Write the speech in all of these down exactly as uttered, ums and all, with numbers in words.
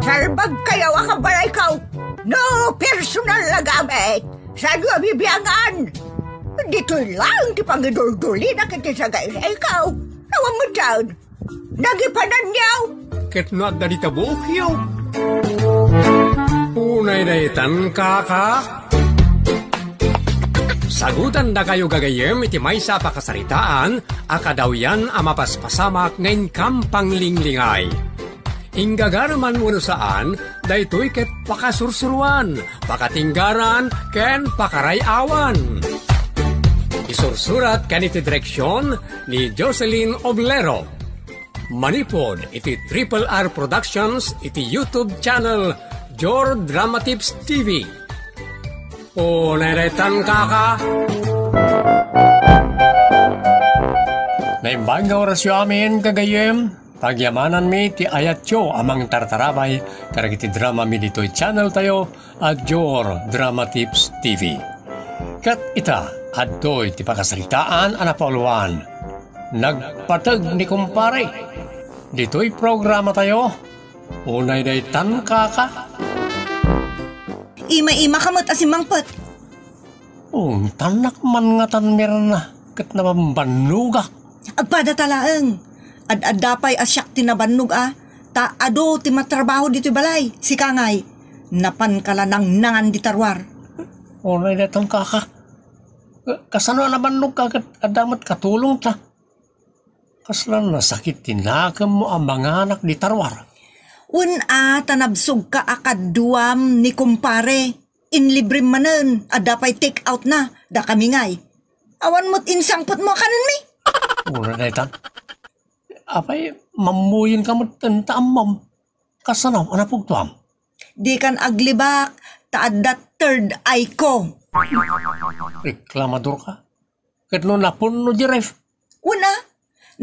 Salbagkayo a kabalayko. No personal a gamit, saanyo a bibiangan. Ditoy laeng ti pangiduldulina iti sagayrayko. Awan met daan. Nagipananyo. Ket no adda dita buokyo. Unay daytan, kaka. Sagutandakayo gagayyem iti maysa a pakasaritaan a kadawyan a mapaspasamak nga inkam panglinglingay. Inggagareman wenno saan, daytoy ket pakasursuroan, pakatinggaran, ken pakaray-awan. Isursurat ken iti direksion ni Jocelyn Oblero. Manipud iti Triple R Productions iti YouTube channel Jor Drama Tips T V. O, nairetan, kaka. Naimbag nga orasyo amin, gagayyem. Pagyamananmi ti ayatyo a mangtartarabay kadagiti dramami ditoy channel tayo a Jor Drama Tips T V. Ket ita, adtoy ti pakasaritaan a napauluan. Nagpateg ni kumpare. Ditoy programa tayo, unay daytan, kaka. Ima-imaka met a simmangpet. Untannak man ngatan, Mirna, ket nabambannogak. Agpada ta laeng. Ad-adda pay a siak ti nabannog a, ta adu ti matrabaho ditoy balay, sika ngay. Napanka la nangnangan di taruar. Unay daytan, kaka. Kasano a nabannogka ket adda met katulongta? Kasla nasakit ti nakemmo a manganak di taruar? Wen a, ta nabsogka a kaduam ni kumpare. Inlibrem manen, adda pay take out na, dakami ngay. Awan met insangpetmo a kanenmi. Unay daytan. Apay, mammuyenka met ta ammom. Kasano a napugtoam? Dikan aglibak, ta adda third eye ko. Reklamador ka? Ket no napunno di ref? Wen a,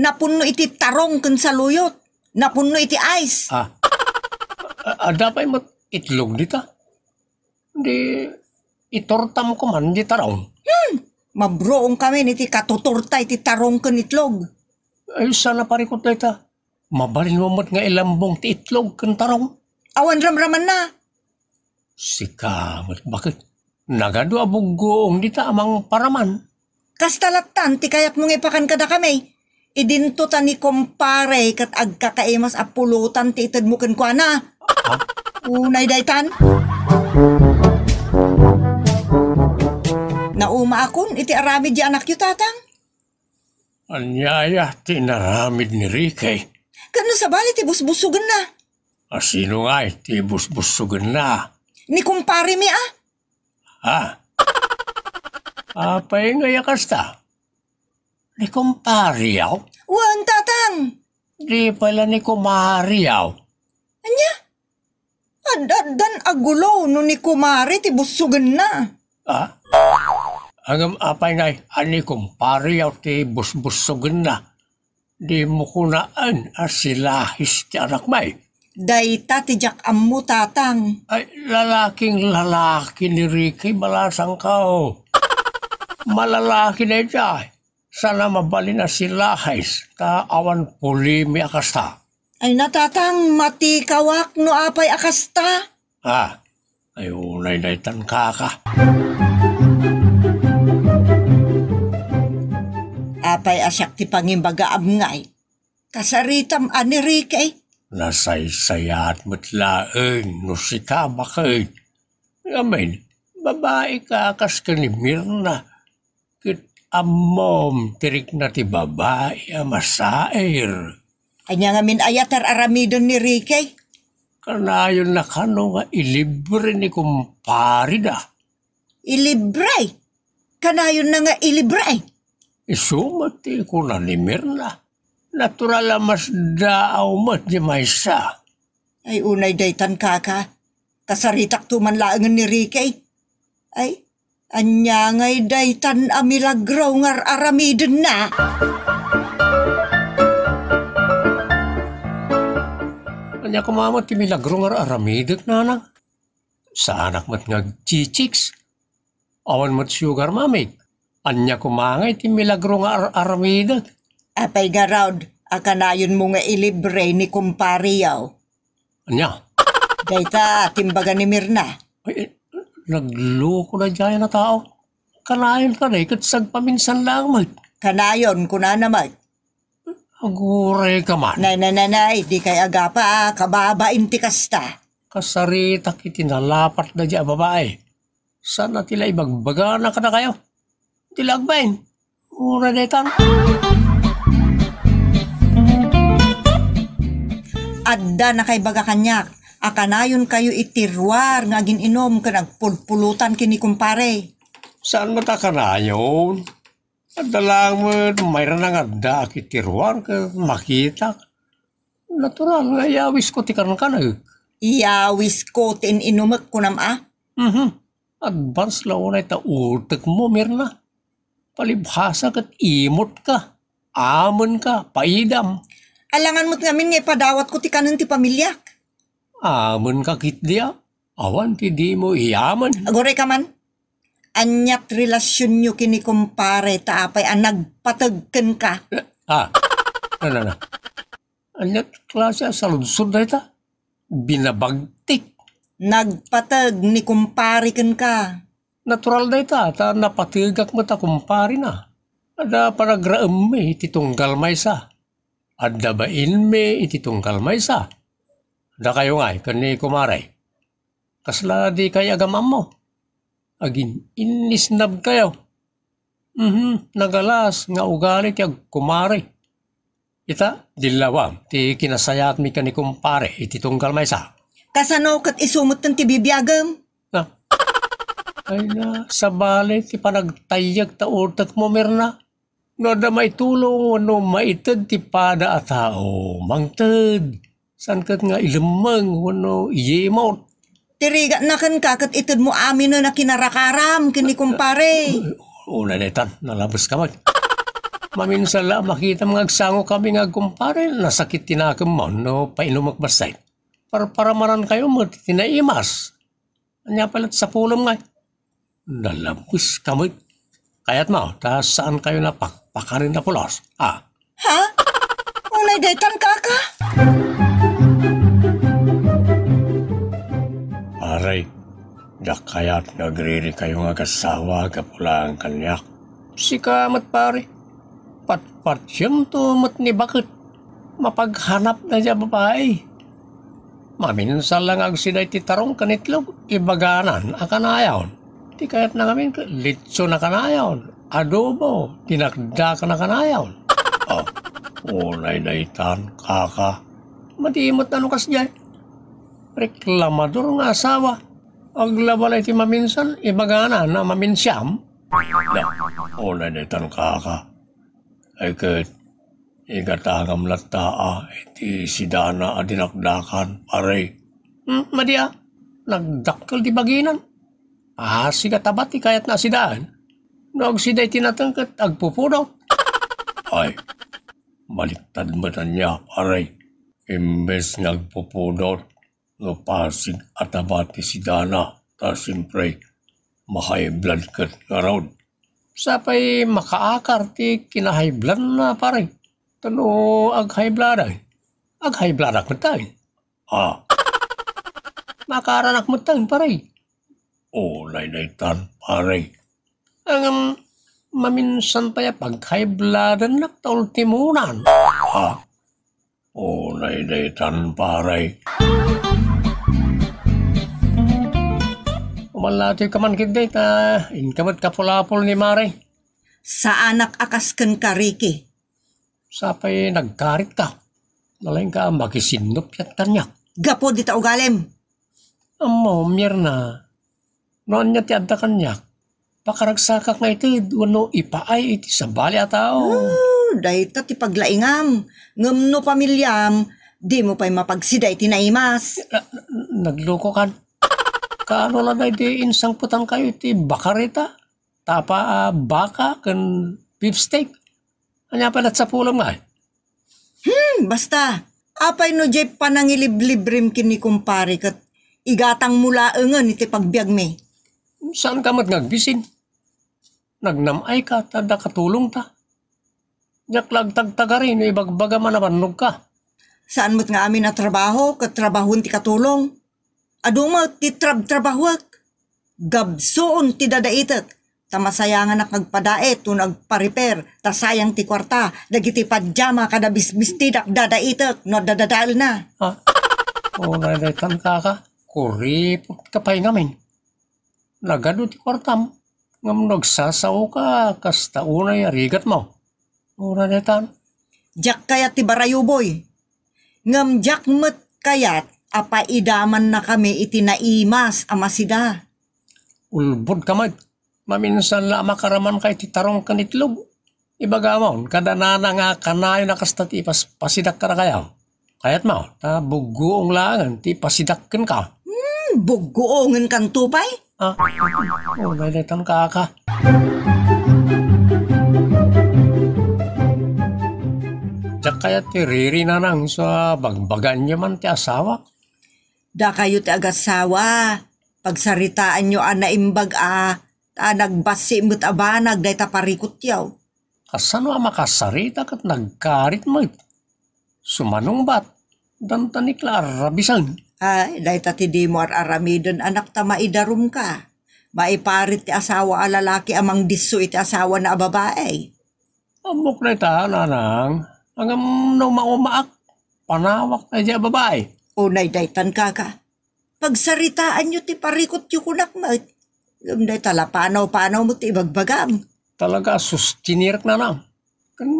napunno iti tarong ken saluyot. Napunno iti ice. Ah. A-, adda pay met itlog dita? Di iturtam koman di tarong. Hmm. Mabruongkamin iti katuturta iti tarong ken itlog. Ay, sana parikot dayta. Mabalinmo met nga ilambong ti itlog ken tarong? Awan ramramanna. Sika met baket. Nagadu a buggoong dita a mangparaman. Kasta lattan ti kayatmo nga ipakan kadakami. Idinto ta ni kumpare ket agkakaimas a pulotan ti itedmo kenkuana. Ha? Unay daytan. Naumaakon iti aramid ti anakyo, Tatang. Ania aya ti inaramid ni Ricky? Ket no sabali ti busbusogenna? A sino ngay ti busbusogenna? Ni kumparemi a. Ha? Apay ngay a kasta? Ni kumpariaw? Wen, Tatang. Di pala ni kumariaw. Ania? Ad-addan a gulo no ni kumare ti bussogenna. Ah? Ngem apay ngay a ni kumpariaw ti busbussogenna? Dimo kunaen a si Lahis ti anakmi? Dayta ti diak ammo, Tatang. Ay, lalaking lalaki ni Ricky, balasangko. Malalaki dayta. Saan a mabalin a si Lahis, ta awan pulimi a kasta. Ay, Tatang, matikawak no apay a kasta. Ah, ay, unay daytan, kaka. Apay a siak ti pangimbaga, amngay? Kasaritam a ni Ricky? Nasaysayaat met laeng no sika, baket. Ngamin, babaika a kas ken ni Mirna. Ket ammom ti rikna ti babai a masair. Ania ngamin aya ti ar-aramiden ni Ricky? Kanayonna kano nga ilibre ni kumparida? Ilibre? Kanayonna nga ilibre? Isu met ti kuna ni Mirna. Natural a masdaaw met ti maysa. Ay, unay daytan, kaka. Kasaritakto man laengen ni Ricky. Ay, ania ngay daytan a milagro nga ar-aramidenna? Ania koma met ti milagro nga ar-aramidek, nanang? Saanak met nga agchichicks. Awan met sugar, mamik. Ania koma ngay ti milagro nga ar-aramidek? Apay garud a kanayonmo nga ilibre ni kumpariyo? Ania? Dayta, timbaga ni Mirna. Ay, eh, nagloko na dayta a tao. Kanayon kadi, ket sagpaminsan laeng met. Kanayon, kunana met. Aguray ka man. Nay, nay, nay, nay, dikay agapa, kababain ti kasta. Kasaritak iti nalapat dayta a babai. Saan a ti la ibagbagana kadakayo. Ti la agbain. Uray daytan. Adda nakaibaga kaniak a kanayon kayo iti ruar nga agin-inom ken agpulpulutan ken ni kumpare. Saan met a kanayon? Adda laeng met mayra nga adda a iti ruar ket makitak. Natural nga iyawisko ti kankanek. Iyawisko ti in-inumek, kunam a? Mhm. Advance la unay ta utekmo, Mirna. Palibhasa ket imotka, amenka, paidam. Alangan met ngamin nga ipadawatko ti kanen ti pamiliak. Amenka ketdi a, awan ti dimo iamen. Aguray ka man. Aniat relasionyo ken ni kumpare ta apay a nagpateg kenka? Ah, na, na, na. Aniat klase a saludsod dayta? Binabagtik. Nagpateg ni kumpare kenka. Natural dayta, ta napategak met a kumparena. Adda panagraemmi iti tunggal maysa. Adda bainmi iti tunggal maysa. Dakayo ngay ken ni kumare. Kasla dikay agam-ammo? Agin-innisnabkayo. Mhm, nagalas nga ugali ti agkumare. Ita, dillawam ti kinasayaatmi ken ni kumpare iti tunggal maysa. Kasano ket isu metten ti bibiagem? Na. Ay na, sabali ti panagtayyek ta utekmo, Mirna. No adda maitulong wenno maited ti pada a tao, mangted. Saan ket nga ilemmeng wenno iyimot. Ti rigatna kenka ket itedmo aminen a kinarakaram ken ni kumpare. Unay daytan, nalabeska met. Maminsan la a makitam nga agsangokami nga agkumpare, nasakit ti nakemmo no painumek bassit. Parparamarankayo met iti naimas. Ania pay la't sapulem ngay? Nalabeska met. Kayatmo ta saankayo a pakpakanen a pulos? Ah. Ha? Unay daytan, kaka? Pare, diak kayat nga agririkayo nga agasawa gapu laeng kaniak. Sika met, pare. Patpatiemto met ni baket. Mapaghanapna diay babai. Maminsan la nga agsida iti tarong ken itlog, ibaganan a kanayon. Ti kayatna ngamin ket litson a kanayon, adobo, dinakdakan a kanayon. Oh, unay daytan, kaka. Madi met no kasdiay. Reklamador nga asawa. Aglaba la iti maminsan, ibagana a maminsiam. Na, unay daytan, kaka. Ay ket, igatangam latta a iti sidana a dinakdakan, pare. Hmm, madi a, nagdakkel ti baginan. Pasigat a bat ti kayatna a sidaan. No agsida iti nateng ket agpupudot. Ay, baliktad met ania, pare. Imbes nga agpupudot, no pasig a taba ti sidana, ta siempre, ma-high blood ket ngarud. Sapay makaakar ti kina-high blood na, pare. Ta no ag-high blood ay, ag-high blood ak metten. Ah. Makaaranak metten, pare. Unay daytan, pare. Ngem, maminsan pay a pag-high bloodan nak ta ultimunan. Ah. Unay daytan, pare. Umalatiw ka man ketdi ta inka met kapulapol ni Mare. Saanak a kas kenka, Ricky. Sapay nagkarit ka. Nalaing ka makisinnuppiat kaniak. Gapu dita ugalim. Ammo, Mirna, no ania ti adda kaniak, pakaragsakak nga ited wenno ipaay iti sabali a tao. Ah, dayta ti paglaingam. Ngem no pamiliam, dimo pay mapagsida iti naimas. Na-, na-, naglukokan. Kaano la daydi insangpetankayo iti bakareta? Tapa a baka ken beefsteak. Ania pay la't sapulem ngay? Hmm, basta. Apay no diay panangiliblibrem ken ni kumpare ket igatangmo laengen iti pagbiagmi? Saanka met nga agbisin? Nagnam-ayka ta adda katulongta. Diak la agtagtagari no ibagbagam a nabannogka. Saan met nga amin a trabaho ket trabahoen ti katulong? Adu met ti trabtrabahuek. Gabsuon ti dadaitek, ta masayanganak nga agpadaet wenno agpariper, ta sayang ti kuarta, dagiti pajama kada bisbistidak dadaitek no adda dadaelna. Ah, unay daytan, kaka, kuripot ka pay ngamin. Nagadu ti kuartam, ngem no agsasaoka, kasta unay a rigatmo. Unay daytan. Diak kayat ti barayuboy. Ngem diak met kayat a paidamannakami iti naimas a masida. Ulbodka met. Maminsan la a makaramanka iti tarong ken itlog. Ibagam kada nana nga kanayon a kasta ti ipas-, pasidakka dakayo. Kayatmo, ta bugguong laengen ti pasidak kenka. Hmm, bugguongenkanto pay? Ah, unay daytan, kaka. Diak kayat ti riri, nanang, isu a bagbagaanyo man ti asawak. Dakayo ti agasawa, pagsaritaanyo a naimbag a, ta nagbassit met a banag dayta parikutyo. Kasano a makasarita ket nagkarit met? Sumanungbat, dandanik la a rabisen. Ay, dayta ti dimo ar-aramiden, anak, ta maidarumka. Maiparit ti asawa a lalaki a mangdisso iti asawana a babai. Ammok dayta, nanang. Ngem no maumaak, panawak daydiay a babai. Unay daytan, kaka. Pagsaritaanyo ti parikutyo, kunak met. Ngem dayta la panaw-panaw met ti ibagbagam. Talaga a sustinerek, nanang. Ken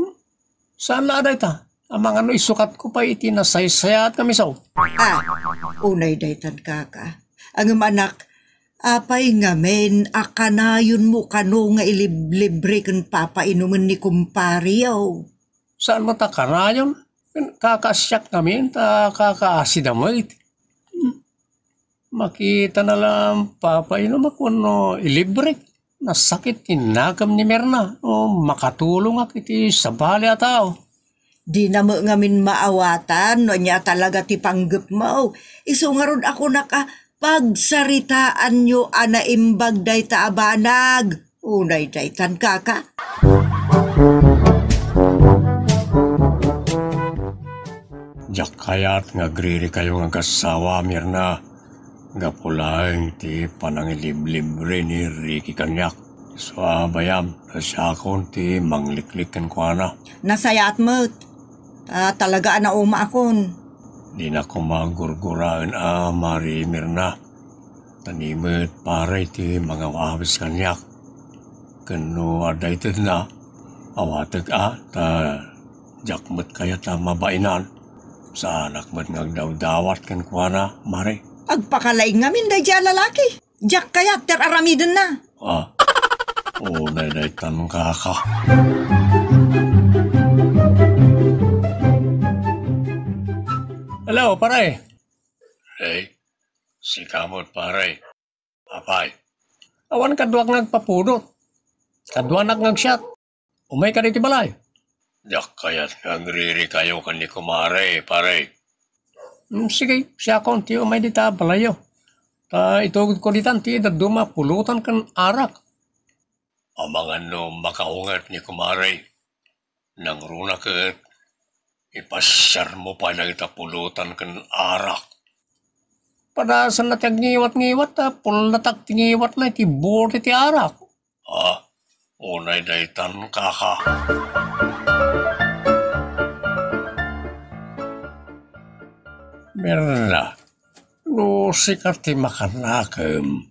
saan la a dayta. Amangan no isukatko pay iti nasaysayaat nga miso. Ah, unay daytan, kaka. Ngem anak, apay ngamin a kanayonmo kano nga iliblibre ken papainumen ni kumpareyo? Saan met a kanayon? Ken kakaasiak ngamin ta kakaasida met. Makitana la a papainum a wenno ilibrek. Nasakit ti nakem ni Mirna no makatulongak iti sabali a tao. Dina met ngamin maawatan no ania talaga ti panggepmo. Isu ngarud a kunak a pagsaritaanyo a naimbag dayta a banag. Unay daytan, kaka. Diak kayat nga agririkayo nga agassawa, Mirna. Gapu laeng ti panangiliblibre ni Ricky kaniak. Isu a bayam, ta siakon ti mangliklik kenkuana. Nasayaat met. Ta talaga a naumaakon. Dina koma gurguraen a, Mari Mirna. Ta ni met pare ti mangawawis kaniak. Ken no adda itedna, awatek a, ta diak met kayat a mabainan. Saanak met nga agdawdawat kenkuana, Mari. Agpakalaing ngamin daydiay a lalaki. Diak kayat ti ar-aramidenna. Ah, unay daytan, kaka. Hello, pare. Hey, sika met, pare. Apay? Awan kaduak nga agpapudot. Kaduanak nga agsiat. Umayka ditoy balay. Diak kayat nga agririkayo ken ni kumare, pare. Hmm, sige, siakon ti umay dita balayyo. Ta itugidko ditan ti dadduma a pulutan ken arak. Amangan no makaunget ni kumare. Nangruna ket ipasiarmo pay dagita pulutan ken arak. Padasanna ti agngiwat-ngiwat, ta pullatak ti ngiwatna iti bote ti arak. Ah, unay daytan, kaka. Merla, no sika ti makanakem,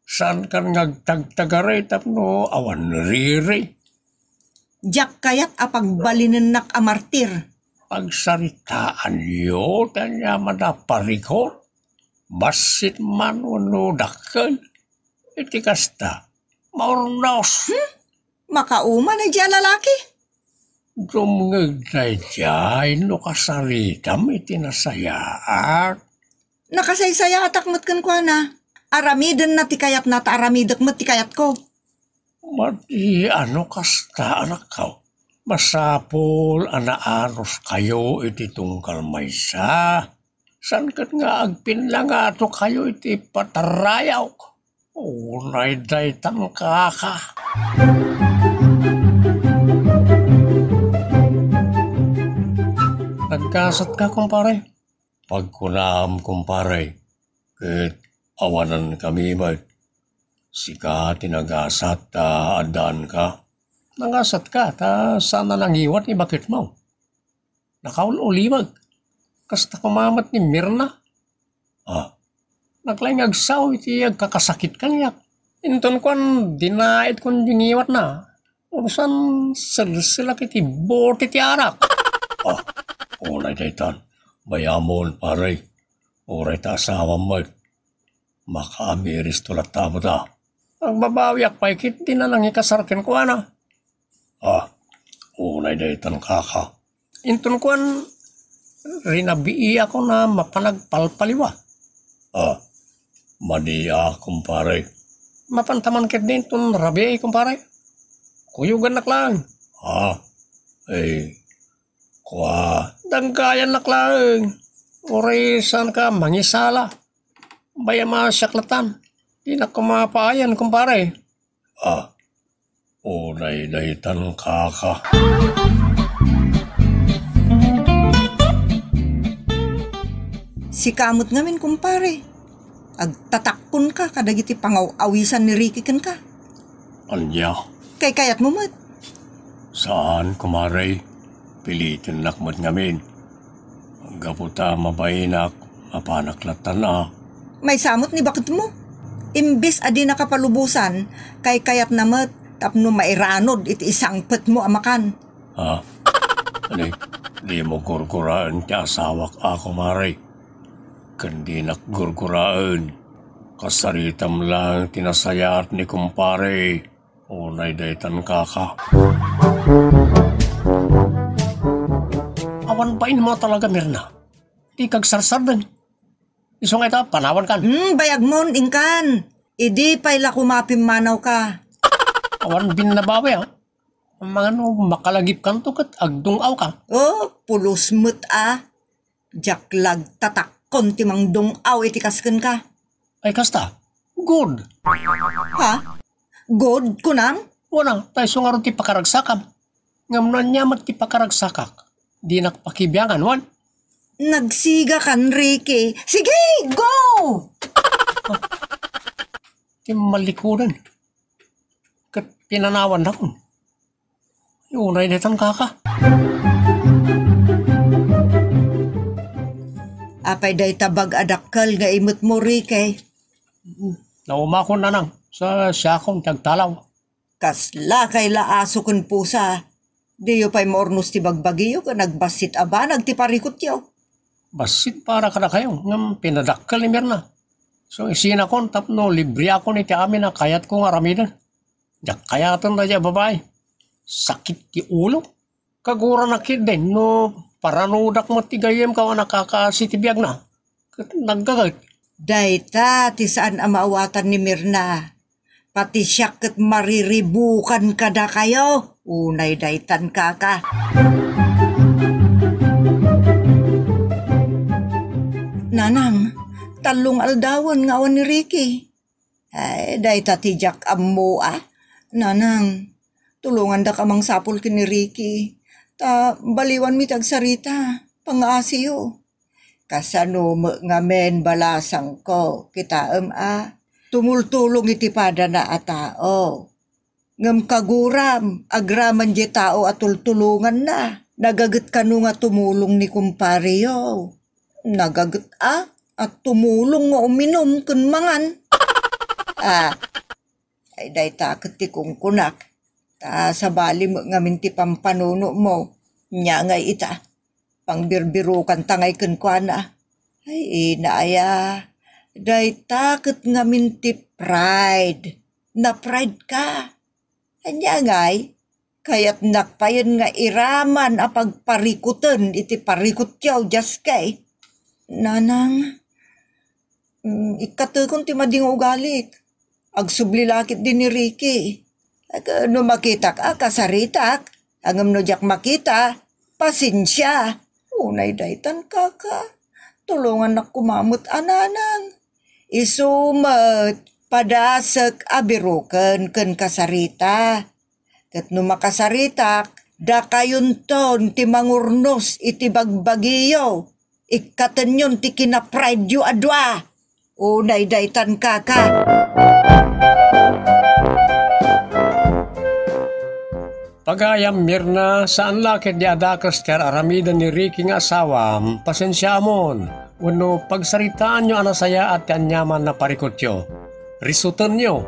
saankan nga agtagtagari tapno awan riri. Diak kayat a pagbalinennak a martir. Pagsaritaanyo ti aniaman a parikut, bassit man wenno dakkel. Iti kasta, maurnos. Hmm? Makauma daydiay a lalaki? Dumngeg daydiay no kasaritam iti nasayaat. Nakasaysayaatak met kenkuana. Aramidenna ti kayatna, ta aramidek met ti kayatko. Madi a no kasta, anakko. Masapul a naanuskayo iti tunggal maysa. Saan ket nga agpinnangatokayo iti patarayawko. Unay daytan, kaka. Nagkasatka, kumpare? Pagkunam, kumpare. Ket awanan kami met. Sika ti nagasat ta addaanka. Nagasatka ta saan a nangiwat ni baketmo. Nakaul-ulimek. Kasta koma met ni Mirna. Ah, naglaing nga agsao iti agkakasakit kaniak. Inton kuan, dinaetkon di ngiwatna. Usan, selselak iti bote ti arak. Ah, unay daytan. Bayamon, pare. Uray ta asawam met. Makaamiristo latta met a. Agbabawiak pay ket dina nangikasar kenkuana. Ah, unay daytan, kaka. Inton kuan, rinabiiakon a mapan agpalpaliwa. Ah, madi a, kumpare. Mapanta man ketdi inton rabii, kumpare. Kuyogannak laeng. Ah, eh, kua. Danggayannak laeng. Uray saanka mangisala. Bayam a siak latan. Dinak koma paayan, kumpare. Ah, unay daytan, kaka. Sika met ngamin, kumpare. Agtatakkonka kadagiti pangaw-awisan ni Ricky kenka. Ania? Kaykayatmo met. Saan, kumare. Pilitennak met ngamin. Gapu ta mabainak, mapanak lattan a. Maysa met ni baketmo. Imbes a dinaka palubosan, kaykayatna met tapno mairanod iti isangpetmo a makan. Ha? Ani, dimo gurguraen ti asawak a, kumare. Ken dinak gurguraen. Kasaritam laeng ti nasayaat ni kumpare. Unay daytan, kaka. Awan bainmo talaga, Mirna. Dika agsarsardeng. Isu nga ita, panawankan. Hmm, bayagmon, inkan. Idi pay la koma pimmanawka. Awan binnabawi, ah. Mangano makalagipkanto ket agdung-awka. Oh, pulos met, ah. Diak la agtatakkon ti mangdung-aw iti kas kenka. Ay, kasta. Good. Ha? Good, kunam? Wen a, ta isu ngarud ti pakaragsakam. Ngem no ania met ti pakaragsakak, dinak pakibiangan, wen? Nagsigakan, Ricky. Sige, go! Ti malikudan. Ket pinanawannakon. Ay, unay daytan, kaka. Apay dayta bag a dakkel nga imetmo, Ricky? Naumakon, nanang, sa siakon ti agtalaw. Kasla kay la aso ken pusa. Diyo pay maurnos ti bagbagiyo ken agbassit a banag ti parikutyo. Bassit para kadakayo, ngem pinadakkel ni Mirna. So, isinakon tapno libriakon iti amin a kayatko nga aramiden. Diak kayaten daydiay a babai. Sakit ti ulo. Kaguranak ketdin no paranudak met ti gayyemko a nakakaasi ti biagna. Ket naggaget. Dayta ti saan a maawatan ni Mirna. Pati siak ket mariribukan kadakayo. Unay daytan, kaka. Nanang, tallo nga aldawen nga awan ni Ricky. Ay, dayta ti diak ammo a. Nanang, tulongandak a mangsapul ken ni Ricky. Ta baliwanmi ti agsarita. Pangaasiyo. Kasano met ngamin balasangko, kitaem a. Tumultulong iti padana a tao. Ngem kaguram, agraman diay tao a tultulonganna. Nagaget kano nga tumulong ni kumpareyo. Nagaget a, a tumulong nga uminum ken mangan. Ah, ay dayta ket ti kunkunak. Ta sabali met ngamin ti pampanunomo. Nia ngay ita. Pangbirbirukanta ngay kenkuana. Ay, ina aya. Dayta ket ngamin ti pride. Na-pride ka. Ania ngay? Kayatnak payen nga iraman a pagparikuten iti parikutyo, Jaskay. Nanang, mm, ikkatekon ti madi nga ugalik. Agsubli la ketdi ni Ricky. Ag-, no makitak a, kasaritak. Ngem no diak makita, pasensia. Unay daytan, kaka. Tulongannak koma met a, nanang. Isu met, padasek a biruken ken kasarita. Ket no makasaritak, dakayonton ti mangurnos iti bagbagiyo. Ikkatenyon ti kinaprideyo a dua. Unay daytan, kaka. Pagayam, Mirna, saan la ket di adakes ti ar-aramiden ni Ricky nga asawam, pasensiaamon, wenno pagsaritaanyo a nasayaat ti aniaman a parikutyo. Risutenyo.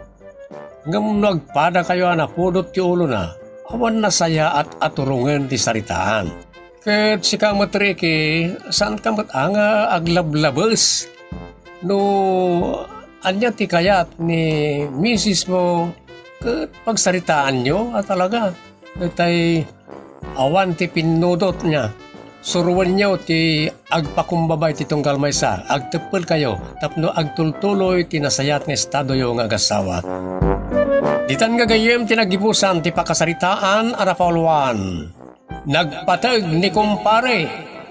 Ngem no agpadakayo a napudot ti ulona, awan nasayaat a turongen ti saritaan. Ket sika met, Ricky, saanka met a nga aglablabes. No ania ti kayat ni misismo, ket pagsaritaanyo a talaga. Itay awan ti pinnudotna. Suroenyo ti agpakumbaba iti tunggal maysa, agteppelkayo tapno agtultuloy ti nasayaat nga estadoyo nga agassawa. Ditan gagayyem ti naggibusan ti pakasaritaan a napauluan. Nagpateg ni Kumpare.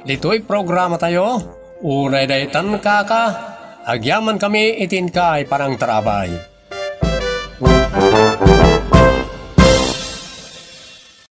Ditoy programatayo, unay daytan, kaka, agyaman kami iti inkay panangtarabay.